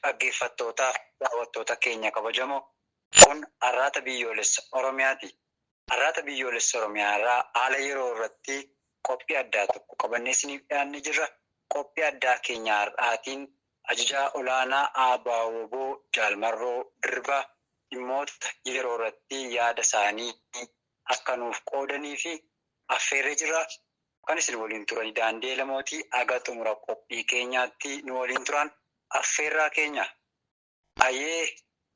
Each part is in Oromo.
Dhaggeeffattootaa fi daawwattoota keenya kabajamoo, kun Arraata Biyyoolessa Oromiyaati. Arraata Biyyoolessa Oromiyaa irraa haala yeroo irratti qophii addaa tokko qabannee isiniif dhiyaannee jirra. Qophii addaa keenya har'aatiin ajajaa olaanaa ABO Jaal Marroo Dirribii dhimmoota yeroo irratti yaada isaanii akka nuuf qoodanii fi affeerree jirra. Kan isin waliin turan Daandii Lamootii haga xumura qophii keenyaatti nu waliin turan affeerraa keenya. Ayyee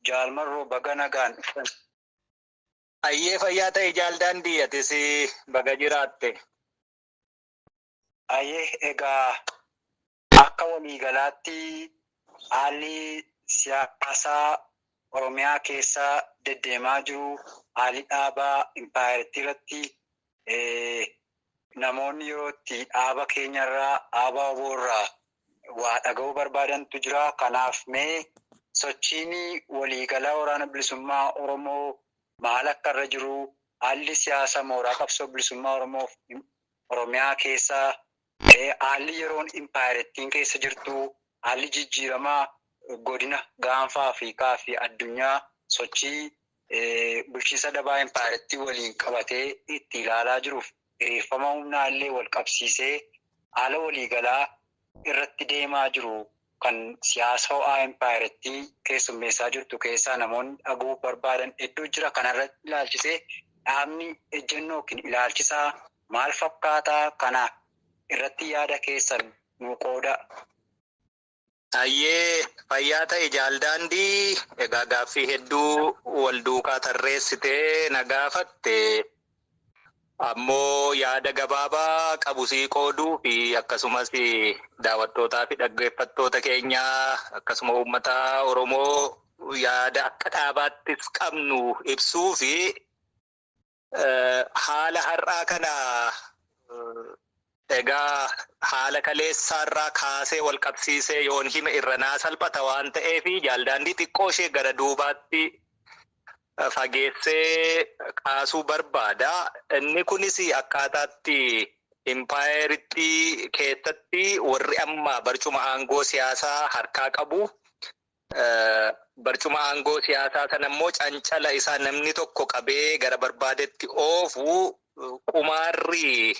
Jaal Marroo, baga nagaan dhuftan. Ayyee, fayyaa ta'e Jaal Daandii, atis baga jiraatte. Ayyee, egaa akka waliigalaatti haalli siyaasaa Oromiyaa keessa deddeemaa jiru, haalli dhaabaa impaayeritti irratti namoonni yeroo itti dhaaba keenyarraa, dhaaba WBO irraa waa dhaga'uu barbaadantu jira. Kanaaf mee sochiin waliigalaa Waraana Bilisummaa Oromoo maal akka irra jiru, haalli siyaasa mooraa qabsoo bilisummaa Oromoo Oromiyaa keessa, haalli yeroon impaayerittiin keessa jirtu, haalli jijjiiramaa godina Gaanfa Afrikaa fi addunyaa sochii bulchiinsa dabaa impaayerittii waliin qabatee itti ilaalaa jiruuf hiriirfama humnaa illee wal qabsiisee haala waliigalaa irratti deemaa jiru kan siyaasa ho'aa impaayerittii keessummeessaa jirtu keessaa namoonni dhaga'uu barbaadan hedduu jira. Kanarratti ilaalchisee dhaabni ejjennoo yookiin ilaalchisaa maal fakkaataa, kana irratti yaada keessan nu qooda. Ayyee, fayyaa ta'e Jaal Daandii. Egaa gaaffii hedduu wal duukaa tarreessitee na gaafatte. Ammoo yaada gabaabaa qabu sii qooduu fi akkasumas daawwattootaa fi dhaggeeffattoota keenyaa, akkasuma uummata Oromoo yaada akka dhaabaattis qabnu ibsuu fi haala har'aa kana egaa haala kaleessaarraa kaasee wal qabsiisee yoon hime irra naa salphata waan ta'eef, Jaal Daandii, xiqqoo ishee gara duubaatti fageessee kaasuu barbaada. Inni kunis akkaataatti impaayeritti keessatti warri amma barcuma aangoo siyaasaa harkaa qabu. Barcuma aangoo siyaasaa sana immoo cancala isaa namni tokko qabee gara barbaadetti oofu, qumaarri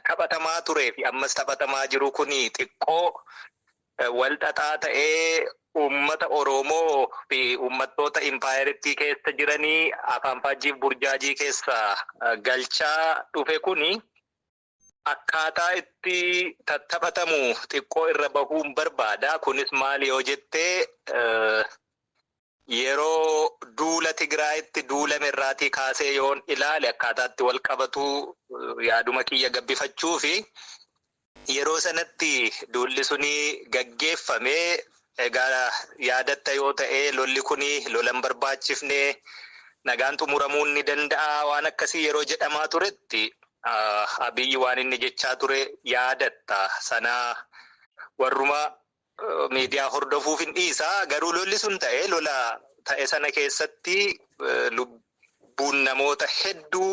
taphatamaa turee fi ammas taphatamaa jiru kuni xiqqoo wal xaxaa ta'ee uummata Oromoo fi uummattoota impaayerittii keessa jiranii afaan faajjiif burjaajii keessa galchaa dhufe kuni akkaataa itti tattaphatamu xiqqoo irra bahuun barbaada. Kunis maali yoo jettee, yeroo duula Tigraayitti duulame irraatii kaasee yoon ilaale akkaataatti wal qabatu yaaduma kiyya gabbifachuu fi yeroo sanatti duulli suni gaggeeffame. Egaa yaadatta yoo ta'e, lolli kuni lolan barbaachifne, nagaan xumuramuun ni danda'a waan akkasii yeroo jedhamaa turetti, Abiyyi waan inni jechaa ture yaadatta. Sana warruma miidiyaa hordofuuf hin dhiisa. Garuu lolli sun ta'e, lola ta'e sana keessatti lubbuun namoota hedduu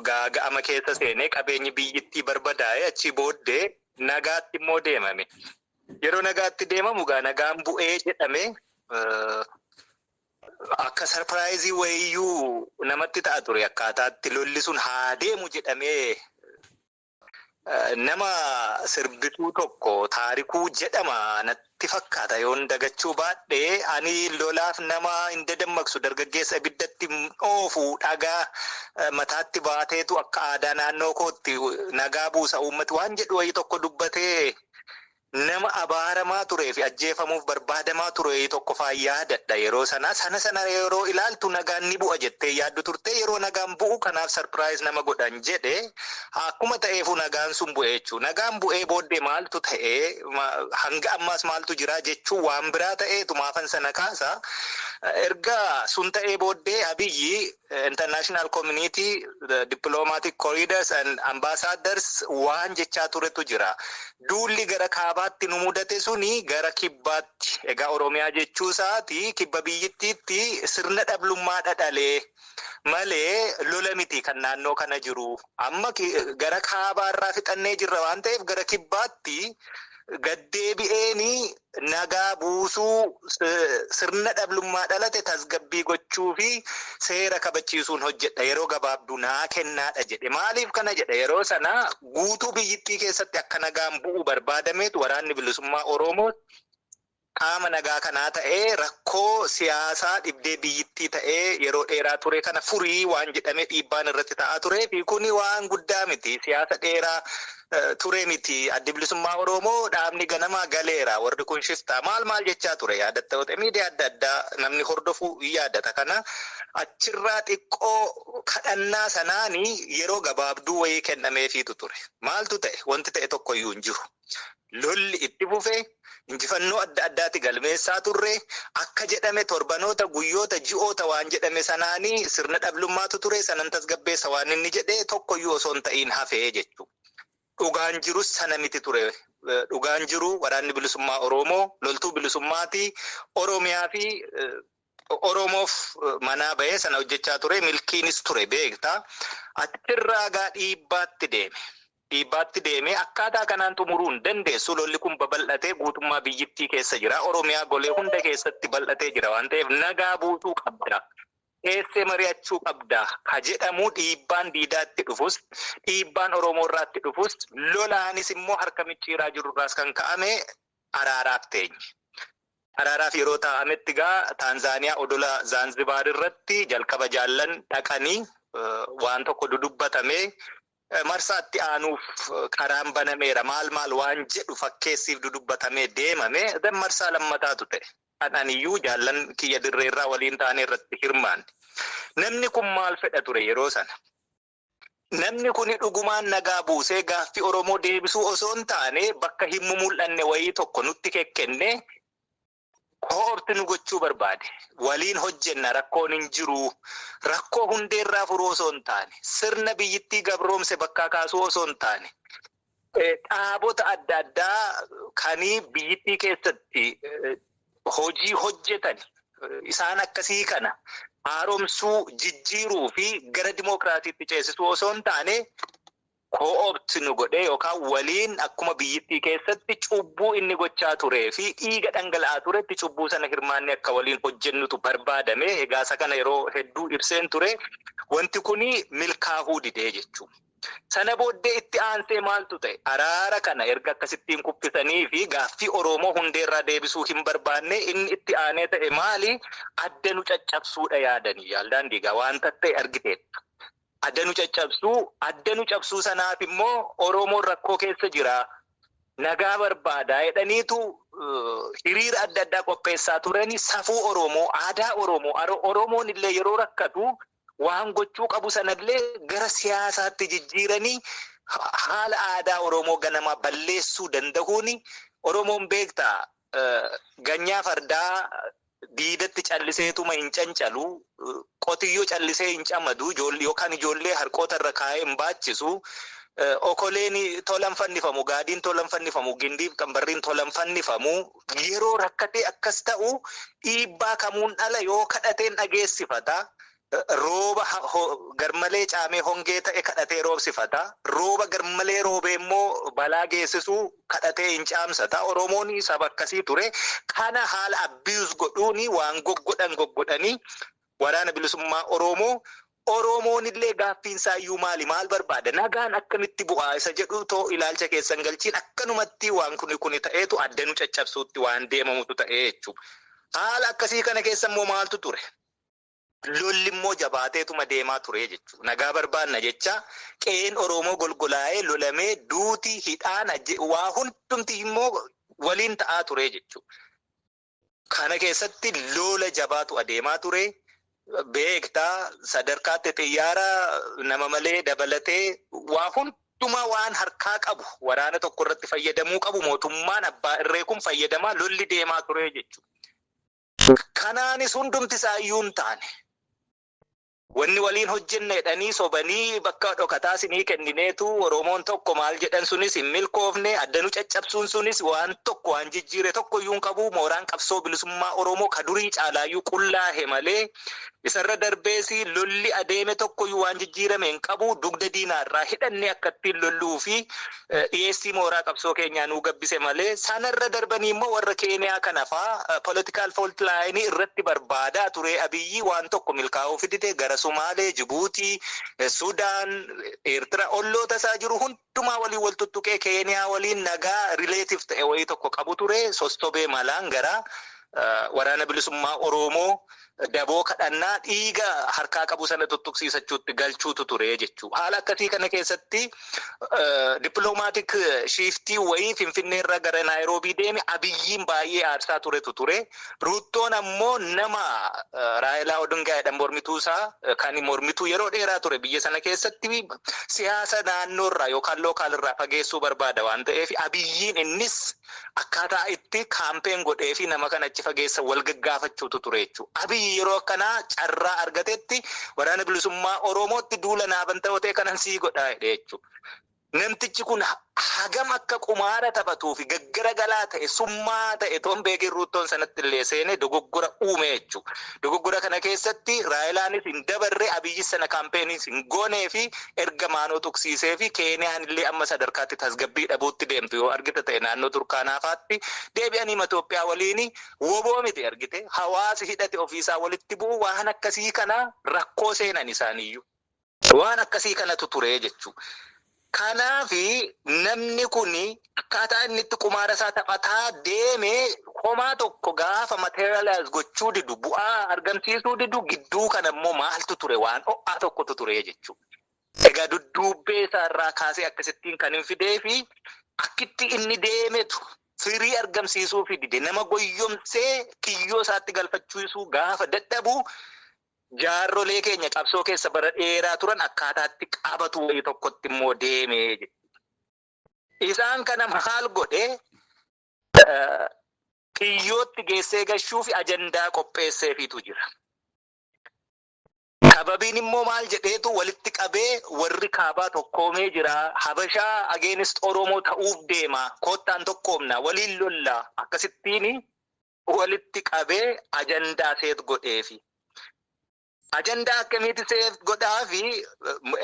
gaaga'ama keessa seenee, qabeenyi biyyittii barbadaa'e. Achii booddee nagaatti immoo deemame. Yeroo nagaatti deemamu gaa nagaan bu'ee jedhame akka surprise wayiyyuu namatti ta'a ture. Akkaataatti lolli sun haa deemu jedhamee, nama sirbituu tokko Taarikuu jedhama natti fakkaata yoon dagachuu baadhee, "Ani lolaaf nama hin dadammaqsu, dargaggeessa ibiddatti oofu, dhagaa mataatti baateetu akka aadaa naannoo kootti nagaa buusa uummati," waan jedhu wayii tokko dubbatee nama abaaramaa turee fi ajjeefamuuf barbaadamaa ture tokko faa yaadadha yeroo sana. Sana yeroo ilaaltu nagaan ni bu'a jettee yaaddu turte. Yeroo nagaan bu'u kanaaf surprise nama godhan jedhe. Akkuma ta'eefu nagaan sun bu'e jechuudha. Nagaan bu'ee booddee maaltu ta'ee, hanga ammaas maaltu jira jechuun waan biraa ta'eetu maafan sana kaasa. Erga sun ta'ee booddee Abiyyi international community, the diplomatic corridors and ambassadors waan jechaa turetu jira. Duulli gara kaabaatti nu mudate suni gara kibbaatti, egaa Oromiyaa jechuu isaati, kibba biyyittiitti sirna dhablummaa dhadhalee malee lola miti kan naannoo kana jiru. Amma gara kaabaarraa fixannee jirra waan ta'eef gara kibbaatti Gaddeebi'eenii nagaa buusuu, sirna dhablummaa dhalate tasgabbii gochuu fi seera kabachiisuun hojjedha. Yeroo gabaabduu naa kennaadha jedhe. Maaliif kana jedhe? Yeroo sana guutuu biyyittii keessatti akka nagaan bu'u barbaadameetu waraanni bilisummaa Oromoo qaama nagaa kanaa ta'ee rakkoo siyaasaa dhibdee biyyittii ta'ee yeroo dheeraa ture kana furii waan jedhamee dhiibbaan irratti ta'aa turee fi kuni waan guddaa miti. Siyaasa dheeraa ture miti. Addi bilisummaa Oromoo dhaabni ganamaa galeera. Warri kun shiftaa maal maal jechaa ture. Yaadatta miidiyaa adda addaa namni hordofu yaadata. Kana achirraa xiqqoo kadhannaa sanaanii yeroo gabaabduu wayii kennameefiitu ture. Maaltu ta'e? Wanti ta'e tokkoyyuu hin jiru. Lolli itti fufee injifannoo adda addaatti galmeessaa turre. Akka jedhame torbanoota, guyyoota, ji'oota waan jedhame sanaanii sirna dhablummaatu ture, sanan tasgabbeessa waan inni jedhee tokkoyyuu osoo hin ta'iin hafee jechuudha. Dhugaan jirus sana miti ture. Dhugaan jiru waraanni bilisummaa Oromoo loltuu bilisummaati. Oromiyaa fi Oromoof manaa bahee sana hojjechaa ture. Milkiinis ture beektaa. Achirraa gaa dhiibbaatti deeme. Dhiibbaatti deemee akkaataa kanaan xumuruu hin dandeessu. Lolli kun babal'atee guutummaa biyyittii keessa jira. Oromiyaa golee hunda keessatti bal'atee jira waan ta'eef nagaa buusuu qabda. Teessee mari'achuu qabda. Ka jedhamu dhiibbaan diidaatti dhufus, dhiibbaan Oromoo irraatti dhufus, lolaanis immoo harka micciiraa jirurraas kan ka'ame araaraaf teenye. Araaraaf yeroo taa'ametti gaa Taanzaaniyaa odola Zaanzibaar irratti jalqaba jaallan dhaqanii waan tokko dudubbatamee marsaatti aanuuf karaan banameera maal maal waan jedhu fakkeessiif dudubbatamee deemame. Marsaa lammataatu ta'e. Aniyyuu jaallan kiyya dirreerraa waliin taane irratti hirmaanne. Namni kun maal fedha ture yeroo sana? Namni kun dhugumaan nagaa buusee gaaffii Oromoo deebisuu osoo hin taane bakka hin mul'anne wayii tokko nutti kekkenne koorti nu gochuu barbaade. Waliin hojjenna, rakkoon hin jiru. Rakkoo hundeerraa furuu osoo hin taane, sirna biyyittii gabroomse bakkaa kaasuu osoo hin taane, dhaabota adda addaa kanii biyyittii keessatti hojii hojjetan isaan akkasii kana haaromsuu, jijjiiruu fi gara dimookiraasiitti ceesisuu osoo hin taane ko'oobti nu godhee yookaan waliin akkuma biyyittii keessatti cubbuu inni gochaa turee fi dhiiga dhangala'aa turetti cubbuu sana hirmaanne akka waliin hojjennutu barbaadame. Egaa isa kana yeroo hedduu ibseen ture. Wanti kuni milkaa'uu didee jechuudha. Sana booddee itti aansee maaltu ta'e? Araara kana erga akkasittiin kuffisanii fi gaaffii Oromoo hundeerraa deebisuu hin barbaanne inni itti aanee ta'e maali? Adda nu caccabsuudha yaadanii yaaldaan diigaa wanta ta'e argiteetta. Adda nu caccabsuu, adda nu cabsuu sanaaf immoo Oromoon rakkoo keessa jira. Nagaa barbaadaa jedhaniitu hiriira adda addaa qopheessaa turani. Safuu Oromoo, aadaa Oromoo, Oromoon illee yeroo rakkatu waan gochuu qabu sanallee gara siyaasaatti jijjiiranii haala aadaa Oromoo ganamaa balleessuu danda'uuni. Oromoon beektaa ganyaa fardaa diidatti calliseetuma hin cancalu, qotiyyoo callisee hin camadu, yookaan ijoollee harqoota irra kaa'ee hin baachisu. Okoleen tolan fannifamu, gaadiin tolan fannifamu, gindiif qambarriin tolan fannifamu. Yeroo rakkatee akkas ta'u dhiibbaa kamuun dhala yoo kadhateen dhageessifata. Rooba garmalee caamee hongee ta'e kadhatee roobsifata. Rooba garmalee roobee immoo balaa geessisuu kadhatee hin caamsata. Oromoon saba akkasii ture. Kana haala abuse godhuuni waan goggodhan goggodhanii waraana bilisummaa Oromoo. Oromoon illee gaaffiin isaayyuu maali? Maal barbaada? Nagaan akkamitti bu'aa isa jedhu too ilaalcha keessan galchiin akkanumatti waan kuni kuni ta'eetu adda nu caccabsuutti waan deemamutu ta'ee jechuudha. Haala akkasii kana keessa immoo maaltu ture? Lolli immoo jabaateetuma deemaa ture jechuudha. Nagaa barbaanna jecha qe'een Oromoo golgolaa'ee lolamee duuti hidhaan waa hundumti immoo waliin ta'aa ture jechuudha. Kana keessatti lola jabaatu adeemaa ture. Beektaa sadarkaatti xiyyaara nama malee dabalatee waa hundumaa waan harkaa qabu waraana tokko irratti fayyadamuu qabu mootummaan abbaa irree kun fayyadamaa lolli deemaa ture jechuudha. Kanaanis hundumti isaayyuu hin taane. Wanni waliin hojjenne jedhanii sobanii bakka dhokataa sinii kennineetu Oromoon tokko maal jedhan sunis hin milkoofne, addanuu caccabsuun sunis waan tokko waan jijjiire tokko iyyuu hin qabu. Mooraan qabsoo bilisummaa Oromoo ka durii caalaayyuu qullaahe malee isarra darbeesi lolli adeeme tokko iyyuu waan jijjiirame hin qabu. Dugda diinaarraa hidhannee akkattiin lolluu fi dhiyeessii mooraa qabsoo keenyaa nuu gabbise malee sanarra darbanii immoo warra Keeniyaa kana faa political fault line irratti barbaadaa ture. Abiyyi waan tokko milkaa'uu fidite gara Sumaalee, Jibuutii, Sudaan, Eertiraa olloota isaa jiru hundumaa waliin wal tuttuqee Keeniyaa waliin nagaa relative ta'e wayii tokko qabu ture. Sossobee malaan gara waraana bilisummaa Oromoo daboo kadhannaa dhiiga harkaa qabu sana tuttuqsiisachuutti galchuutu ture jechuudha. Haala akkasii kana keessatti diplomatic shiftii wayii Finfinneerra gara Naayiroobii deeme Abiyyiin baay'ee aarsaa turetu ture. Ruuttoon ammoo nama Raayilaa Odingaa jedhan mormituu isaa kan mormituu yeroo dheeraa ture biyya sana keessatti siyaasa naannoorraa yookaan localirraa fageessuu barbaada waan ta'eef, Abiyyiin innis akkaataa itti campaign godhee fi nama kana achi fageessa wal gaggaafachuutu ture jechuudha. Abiyyi yeroo akkanaa carraa argatetti waraana bilisummaa Oromootti duula naaban ta'uu ta'e kanan sii godhaa jedhe jechuudha. Namtichi kun hagam akka qumaara taphatuu fi gaggaragalaa ta'e, summaa ta'e toon beekin Ruuttoon sanatti illee seenee dogoggora uume jechuudha. Dogoggora kana keessatti Raayilaanis hin dabarre, Abiyyi sana campaigniis hin goonee fi erga maanoo tuqsiisee fi Keeniyaan illee amma sadarkaatti tasgabbii dhabuutti deemtu yoo argite ta'e, naannoo Turkaanaa fa'aatti deebi'anii Itoophiyaa waliin woboo miti argite, hawaasi hidhate ofiisaa walitti bu'u, waan akkasii kana rakkoo seenan isaaniiyyuu. Waan akkasii kanatu ture jechuudha. Kanaafi namni kun akkaataa inni itti qumaara isaa taphataa deeme homaa tokko gaafa materialize gochuu didu, bu'aa argamsiisuu didu, gidduu kana immoo maaltu ture? Waan ho'aa tokkotu ture jechuudha. Egaa dudduubbee isaarraa kaasee akkasittiin kan hin fidee fi akkitti inni deemetu firii argamsiisuu fi dide, nama goyyomsee kiyyoo isaatti galfachiisuu gaafa dadhabu, jaarrolee keenya qabsoo keessa bara dheeraa turan akkaataatti qabatu wayii tokkotti immoo deeme. Isaan kana maal godhe? Kiyyootti geessee gashuu fi ajandaa qopheesseefiitu jira. Sababiin immoo maal jedheetu walitti qabee, warri kaabaa tokkoomee jira. Habashaa against Oromoo ta'uuf deema. Koottaan tokkoomna, waliin lolla. Akkasittiin walitti qabee ajandaa set godheefi. Ajandaa akkamiiti set godhaafi?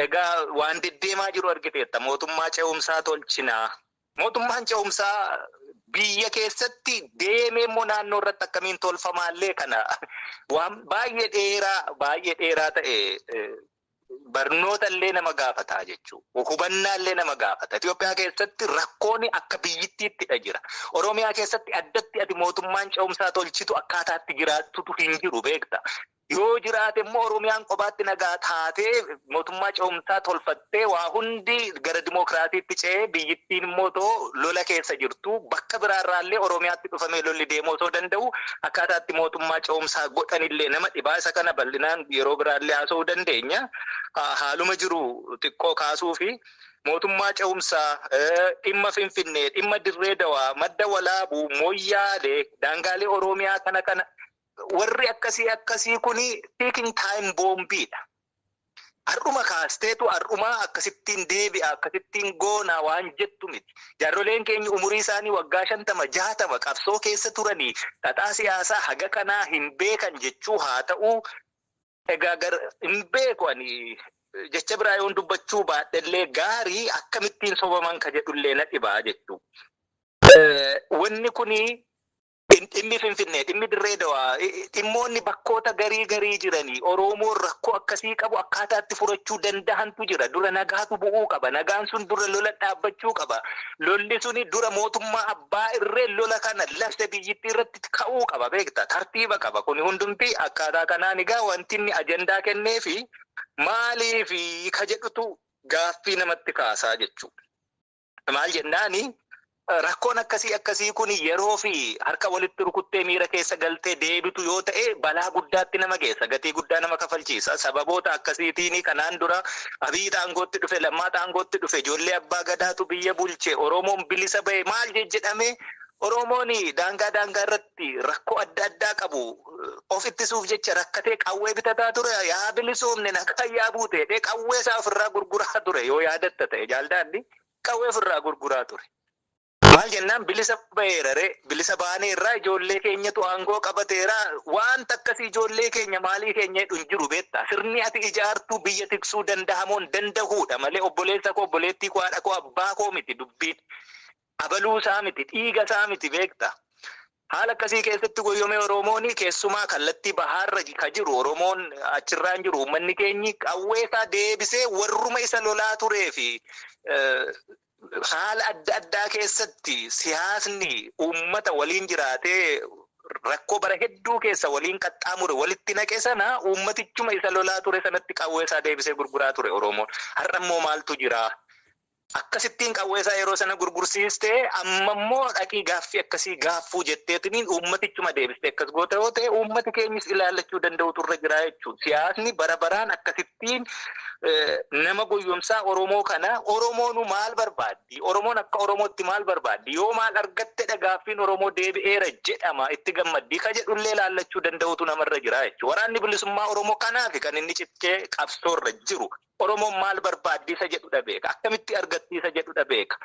Egaa waan deddeemaa jiru argiteetta. Mootummaa ce'umsaa tolchinaa. Mootummaan ce'umsaa biyya keessatti deemee immoo naannoo irratti akkamiin tolfamaallee kana waan baay'ee dheeraa, baay'ee dheeraa ta'e, barnoota illee nama gaafata jechuudha. Hubannaa illee nama gaafata. Itoophiyaa keessatti rakkoon akka biyyittiittidha jira. Oromiyaa keessatti addatti ati mootummaan ce'umsaa tolchitu akkaataatti jiraattutu hin jiru, beekta. Yoo jiraate immoo Oromiyaan kophaatti nagaa taatee mootummaa ce'umsaa tolfattee waa hundi gara dimookiraasiitti ce'ee, biyyittiin immoo too lola keessa jirtu, bakka biraarraallee Oromiyaatti dhufamee lolli deemuu osoo danda'u, akkaataatti mootummaa ce'umsaa godhanillee nama dhibaa. Isa kana bal'inaan yeroo biraallee haasa'uu dandeenya. Haaluma jiru xiqqoo kaasuu fi mootummaa ce'umsaa, dhimma Finfinnee, dhimma Dirree Dawaa, Madda Walaabuu, Mooyyaalee, daangaalee Oromiyaa kana kana warri akkasii akkasii kuni ticking time boombiidha. Har'uma kaasteetu har'uma akkasittiin deebi'a, akkasittiin goona waan jettu miti. Jaarroleen keenya umurii isaanii waggaa 50, 60 qabsoo keessa turanii xaxaa siyaasaa haga kanaa hin beekan jechuu haa ta'u. Egaa hin beeku, ani jecha biraa yoon dubbachuu baadhellee gaarii, akkamittiin sobaman ka jedhullee na dhibaa jechuu. Wanni kuni dhimmi Finfinnee, dhimmi Dirree Dawaa, dhimmoonni bakkoota garii garii jiranii Oromoon rakkoo akkasii qabu akkaataatti furachuu danda'antu jira. Dura nagaatu bu'uu qaba. Nagaan sun dura lola dhaabbachuu qaba. Lolli suni dura mootummaa abbaa irree lola kana labse biyyittii irratti ka'uu qaba, beekta. Tartiiba qaba. Kuni hundumti akkaataa kanaan egaa wanti inni ajandaa kenneefi maaliifi ka jedhutu gaaffii namatti kaasaa jechuudha. Maal jennaani, rakkoon akkasii akkasii kun yeroo fi harka walitti rukuttee miira keessa galtee deebitu yoo ta'e, balaa guddaatti nama geessa, gatii guddaa nama kafalchiisa. Sababoota akkasiitiin kanaan dura Abiy aangootti dhufe, Lammaa aangootti dhufe, ijoollee abbaa gadaatu biyya bulche, Oromoon bilisa ba'e maal jedhame. Oromoon daangaa daangaa irratti rakkoo adda addaa qabu of ittisuuf jecha rakkatee qawwee bitataa ture. Yaa bilisoomne nagaa yaa buute qawwee isaa ofirraa gurguraa ture yoo yaadatta ta'e jaaldaanni qawwee ofirraa gurguraa ture. Maal jennaan bilisa ba'eera ree bilisa baaneerraa ijoollee keenyatu aangoo qabateera wanta akkasii ijoollee keenya maalii keenya jedhu hin jiru beektaa sirni ati ijaartuu biyya tiksuu danda'amoon danda'uudha malee obboleessa koo obboleettii koo haadha koo abbaa koo miti dubbiin abaluu isaa miti dhiiga isaa miti beektaa. Haala akkasii keessatti goyyomee Oromoon keessumaa kallattii bahaarra ka jiru Oromoon achirraan jiru uummanni keenyi qawwee isaa deebisee warruma isa lolaa turee fi haala adda addaa keessatti siyaasni uummata waliin jiraatee rakkoo bara hedduu keessa waliin qaxxaamure walitti naqe sana uummatichuma isa lolaa ture sanatti qawwee isaa deebisee gurguraa ture Oromoon. Har'a immoo maaltu jira? Akkasittiin qawwee isaa yeroo sana gurgursiistee amma immoo dhaqii gaaffii akkasii gaaffuu jetteetiniin uummatichuma deebistee akkas goota yoo ta'e uummati keenyis ilaallachuu danda'utu irra jira jechuudha. Siyaasni bara baraan akkasittiin nama goyyomsaa Oromoo kana Oromoonu maal barbaaddi? Oromoon akka Oromootti maal barbaaddi? Yoo maal argattedha gaaffiin Oromoo deebi'eera jedhama itti gammaddii ka jedhullee ilaallachuu danda'utu namarra jira jechuudha. Waraanni bilisummaa Oromoo kanaaf kan inni cichee qabsoorra jiru. Oromoon maal barbaaddi isa jedhudha beeka. Akkamitti argatti isa jedhudha beeka.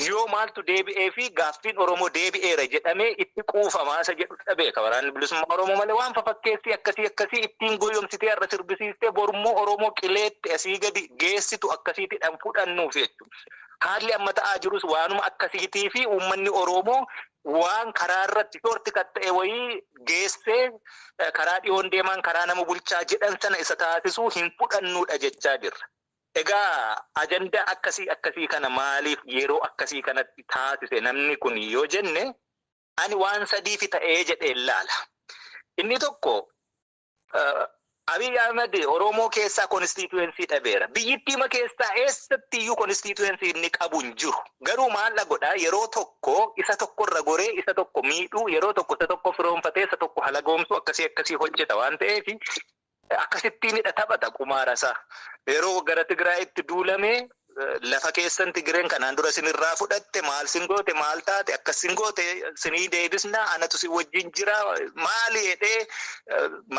Yoo maaltu deebi'ee fi gaaffiin Oromoo deebi'eera jedhamee itti quufamaa isa jedhudha beeka. Waraanni bilisummaa Oromoo malee waan fafakkeessii akkasii akkasii ittiin goyyomsitee har'a sirbisiistee borummoo Oromoo qileetti asii gadi geessitu akkasiitidhaan fudhannuuf jechuudha. Haalli amma ta'aa jirus waanuma akkasiitii fi uummanni Oromoo waan karaa irratti shorti kan ta'e wayii geessee karaa dhiyoon deemaan karaa nama bulchaa jedhan sana isa taasisuu hin fudhannuudha jechaa jirra. Egaa ajandaa akkasii akkasii kana maaliif yeroo akkasii kanatti taasise namni kun yoo jenne ani waan sadiifi ta'ee jedhee ilaala. Inni tokko Abiy Ahmed Oromoo keessaa konstituensii dhabeera. Biyyittiima keessaa eessatti iyyuu konstituensii inni qabu hin jiru. Garuu maal godhaa yeroo tokko isa tokkorra goree isa tokko miidhuu yeroo tokko isa tokko firoonfatee isa tokko halagoomsuu akkasii akkasii hojjeta waan ta'eef akkasittiinidha taphata qumaara isaa. Yeroo gara Tigraayitti duulamee lafa keessan Tigreen kanaan dura sinirraa fudhatte maal sin goote maal taate akkas sin goote sinii deebisna anatu si wajjin jira maali jedhee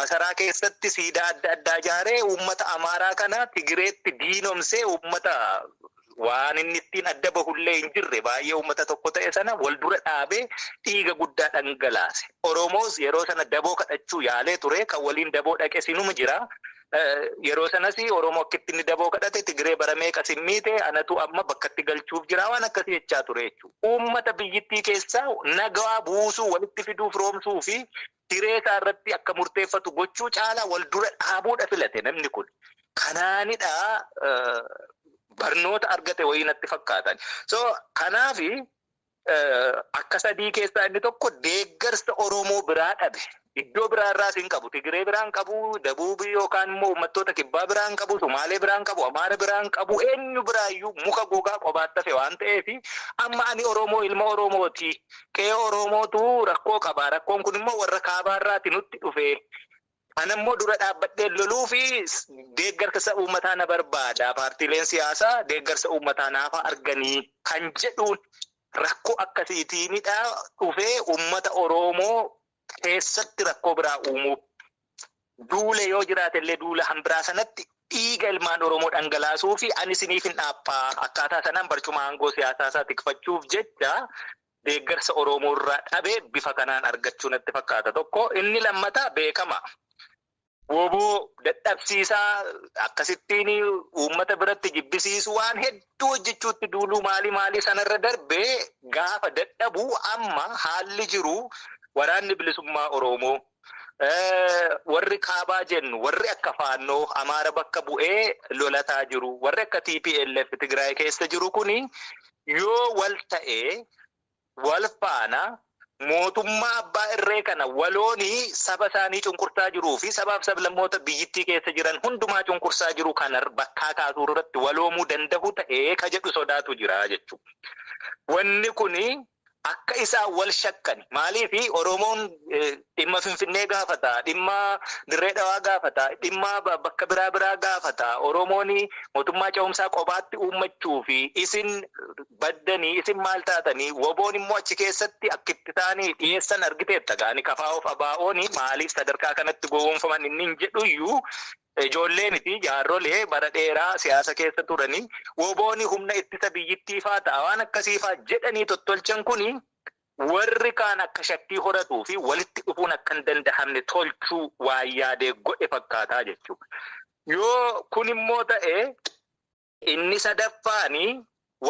masaraa keessatti siidaa adda addaa ijaaree uummata Amaaraa kana Tigreetti diinomsee uummata waan inni ittiin adda bahullee hin jirre baay'ee uummata tokko ta'e sana wal dura dhaabee dhiiga guddaa dhangalaase. Oromoos yeroo sana daboo kadhachuu yaalee ture kan waliin daboo dhaqe sinuma jira. Yeroo sanas Oromoo akkitti inni daboo kadhate Tigree bara meeqa simmiite anatu amma bakkatti galchuuf jira waan akkasii jechaa ture jechuudha. Uummata biyyittii keessaa nagaa buusuu walitti fiduuf roomsuu fi hiree isaa irratti akka murteeffatu gochuu caalaa wal dura dhaabuudha filate namni kun. Kanaanidha barnoota argate wayii natti fakkaatan. So kanaafi akka sadii keessaa inni tokko deeggarsa Oromoo biraa dhabe. Iddoo biraa irraas hin qabu. Tigree biraa hin qabu, Dabuubii yookaan immoo uummattoota kibbaa biraa hin qabu, Sumaalee biraa hin qabu, Amaara biraa hin qabu, eenyu biraayyuu muka gogaa qobaatti hafe waan ta'eef amma ani Oromoo ilma Oromooti. Qe'ee Oromootu rakkoo qaba. Rakkoon kun immoo warra kaabaarraati nutti dhufe. Ana immoo dura dhaabbadhee loluu fi deeggarsa uummataa na barbaada. Paartiileen siyaasaa deeggarsa uummataa naafa arganii kan jedhuun rakkoo akkasiitiinidha dhufee uummata Oromoo keessatti rakkoo biraa uumuuf duule yoo jiraate illee duula hambiraa sanatti dhiiga ilmaan Oromoo dhangalaasuu fi ani isiniif hin dhaabbaa akkaataa sanaan barcuma aangoo siyaasaa isaa tikfachuuf jecha deeggarsa Oromoo irraa dhabee bifa kanaan argachuu natti fakkaata tokko. Inni lammataa beekama. Woboo dadhabsiisaa akkasittiin uummata biratti jibbisiisu waan hedduu hojjechuutti duuluu maalii maalii sanarra darbee gaafa dadhabuu amma haalli jiru waraanni bilisummaa Oromoo warri kaabaa jennu warri akka Faannoo Amaara bakka bu'ee lolataa jiru warri akka TPLF Tigraay keessa jiru kuni yoo wal ta'ee wal faana mootummaa abbaa irree kana waloonii saba isaanii cunqursaa jiruu fi sabaaf sablammoota biyyittii keessa jiran hundumaa cunqursaa jiru kana bakkaa kaasuu irratti waloomuu danda'u ta'ee ka jedhu sodaatu jira jechuudha. Wanni kuni Akka isaan wal shakkan maaliif Oromoon dhimma Finfinnee gaafata, dhimma Dirree Dhawaa gaafata, dhimma bakka biraa biraa gaafata. Oromoon mootummaa ce'umsaa qobaatti uummachuu fi isin baddanii isin maal taatanii woboon immoo achi keessatti akkitti isaanii dhiyeessan argiteetta. Gaani kafaa'oof abaa'oon maaliif sadarkaa kanatti gowwoomfaman inni hin jedhuyyuu ijoollee miti jaarrolee bara dheeraa siyaasa keessa turanii wobooni humna ittisa biyyittii faa ta'a waan akkasii faa jedhanii tottolchan kuni warri kaan akka shakkii horatuu fi walitti dhufuun akka hin danda'amne tolchuu waan yaadee godhe fakkaataa jechuudha. Yoo kun immoo ta'e inni sadaffaani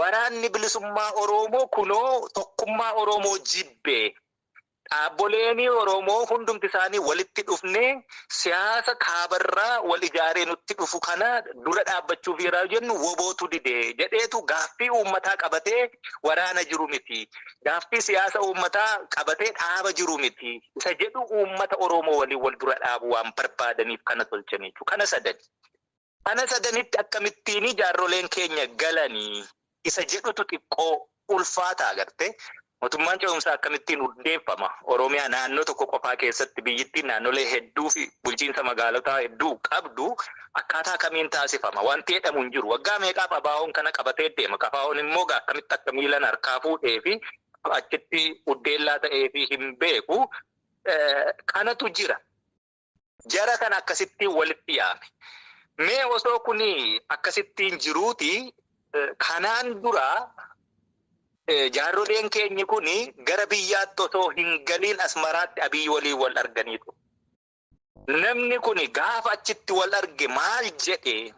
waraanni bilisummaa Oromoo kunoo tokkummaa Oromoo jibbee dhaabboleen Oromoo hundumti isaanii walitti dhufnee siyaasa kaabarraa wal ijaaree nutti dhufu kana dura dhaabbachuuf yeroo jennu wobootu dide jedheetu gaaffii uummataa qabatee waraana jiru miti. Gaaffii siyaasa uummataa qabatee dhaaba jiru miti. Isa jedhu uummata Oromoo waliin wal dura dhaabu waan barbaadaniif kana tolchan jechuudha. Kana sadani. Kana sadanitti akkamittiin jaarroleen keenya galanii isa jedhutu xiqqoo ulfaataa agarte. Mootummaan ce'umsaa akkamittiin hundeeffama? Oromiyaa naannoo tokko qofaa keessatti biyyittiin naannolee hedduu fi bulchiinsa magaalotaa hedduu qabdu akkaataa kamiin taasifama? Wanti jedhamu hin jiru. Waggaa meeqaaf abaa'oon kana qabatee deema? Kafaa'oon immoo akkamitti akka miilan harkaa fuudhee fi achitti uddeellaa ta'ee fi hin beeku. Kanatu jira. Jara kana akkasittiin walitti yaame. Mee osoo kuni akkasittiin jiruuti kanaan dura jaarroleen keenyi kuni gara biyyaatti osoo hin galiin Asmaraatti Abiy waliin wal arganiitu. Namni kuni gaafa achitti wal arge maal jedhe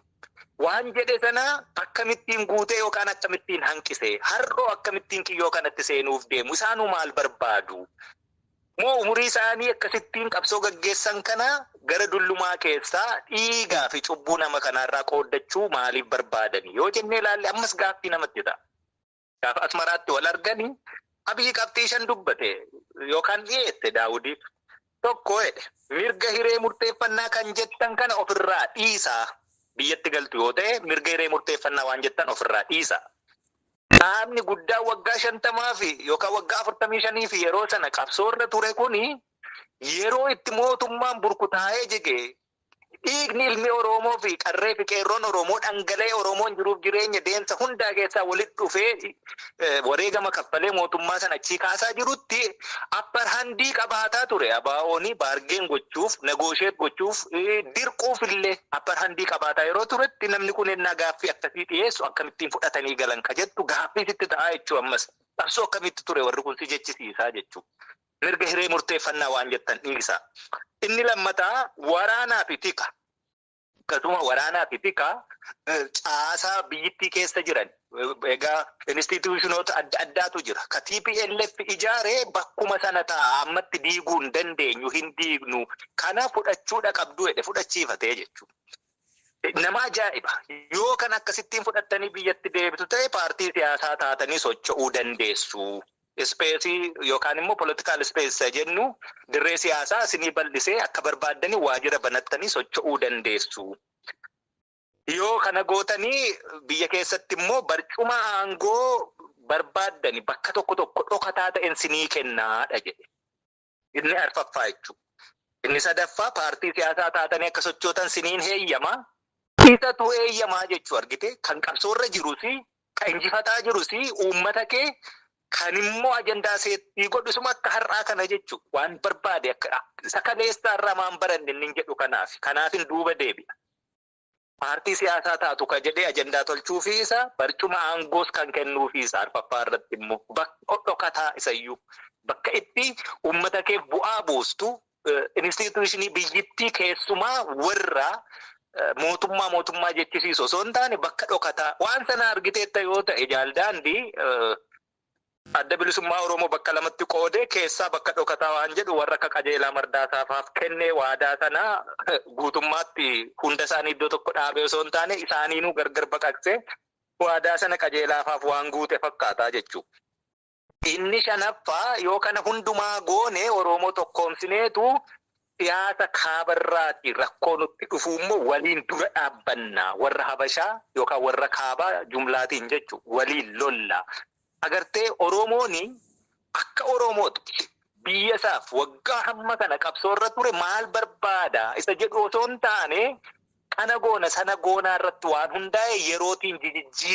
waan jedhe sana akkamittiin guutee yookaan akkamittiin hanqise har'oo akkamittiin kiyyoo kanatti seenuuf deemu isaanuu maal barbaadu? Moo umurii isaanii akkasittiin qabsoo gaggeessan kana gara dullumaa keessaa dhiigaa fi cubbuu nama kanaarraa qooddachuu maaliif barbaadani? Yoo jennee ilaalle ammas gaaffii namatti ta'a. Gaafa Asmaraatti wal arganii Abiy qabxii shan dubbate yookaan dhiyeesse Daawudiif. Tokko jedhe mirga hiree murteeffannaa kan jettan kana ofirraa dhiisaa. Biyyatti galtu yoo ta'e mirga hiree murteeffannaa waan jettan ofirraa dhiisaa. Dhaabni guddaa waggaa 50 fi yookaan waggaa 45 fi yeroo sana qabsoorra ture kuni yeroo itti mootummaan burkutaa'ee jige dhiigni ilmi Oromoo fi qarree fi qeerroon Oromoo dhangala'ee Oromoon jiruuf jireenya deemsa hundaa keessaa walitti dhufee wareegama kaffalee mootummaa sana achii kaasaa jirutti appar handii qabaataa ture. Abaa'oon baargeen gochuuf, negoosheet gochuuf, dirquuf illee appar handii qabaataa yeroo turetti namni kun ennaa gaaffii akkasii dhiyeessu akkamittiin fudhatanii galan ka jettu gaaffii sitti ta'aa jechuu ammas. Qabsoo akkamitti ture warri kun si jechisiisaa jechuu. Mirga hiree murteeffannaa waan jettan dhiisaa. Inni lammataa waraanaa fi tika. Akkasuma waraanaa fi tika caasaa biyyittii keessa jiran. Egaa instituushinoota adda addaatu jira. Ka TPLF ijaaree bakkuma sana ta'a ammatti diiguu hin dandeenyu hin diignu. Kana fudhachuudha qabdu jedhe fudhachiifatee jechuudha. Nama ajaa'iba. Yoo kan akkasittiin fudhattanii biyyatti deebitu ta'e paartii siyaasaa taatanii socho'uu dandeessu. Ispeesii yookaan immoo politikaal ispees jennu dirree siyaasaa isinii bal'isee akka barbaaddanii waajjira banattanii socho'uu dandeessu. Yoo kana gootanii biyya keessatti immoo barcuma aangoo barbaaddanii bakka tokko tokko dhokataa ta'een isinii kennaadha jedhe. Inni arfaffaa jechuudha. Inni sadaffaa paartii siyaasaa taatanii akka sochootan isiniin heeyyamaa. Isatu heeyyamaa jechuu argite kan qabsoorra jirus kan injifataa jirus uummata kee kan immoo ajandaa seettii godhusuma akka har'aa kana jechuudha. Waan barbaade akka isa kaleessaa irraa maan baranne inni jedhu kanaaf. Kanaafin duuba deebi'a. Paartii siyaasaa taatu ka jedhee ajandaa tolchuufi isa barcuma aangoos kan kennuufi isa arfaffaa irratti immoo bakka dhokataa isayyuu bakka itti uummata kee bu'aa buustu instituushinii biyyittii keessumaa warra mootummaa mootummaa jechisiisu osoo hin taane bakka dhokataa waan sana argiteetta yoo ta'e jaaldaandii adda bilisummaa Oromoo bakka lamatti qoodee keessaa bakka dhokataa waan jedhu warra akka Qajeelaa Mardaasaa kennee waadaa sana guutummaatti hunda isaanii iddoo tokko dhaabee osoo hin taane isaaniinuu gargar baqaqsee waadaa sana Qajeelaafaaf waan guute fakkaataa jechuudha. Inni shanaffaa yoo kana hundumaa goone Oromoo tokkoomsineetu siyaasa kaabarraati rakkoo nutti dhufu immoo waliin dura dhaabbannaa warra Habashaa yookaan warra kaabaa jumlaatiin jechuudha waliin lolla. Agartee Oromoon Akka Oromootti biyya isaaf waggaa hamma kana qabsoorra ture maal barbaada isa jedhu osoo hin taane, kana goona sana goonaa irratti waan hundaa'e yerootiin jijjiira.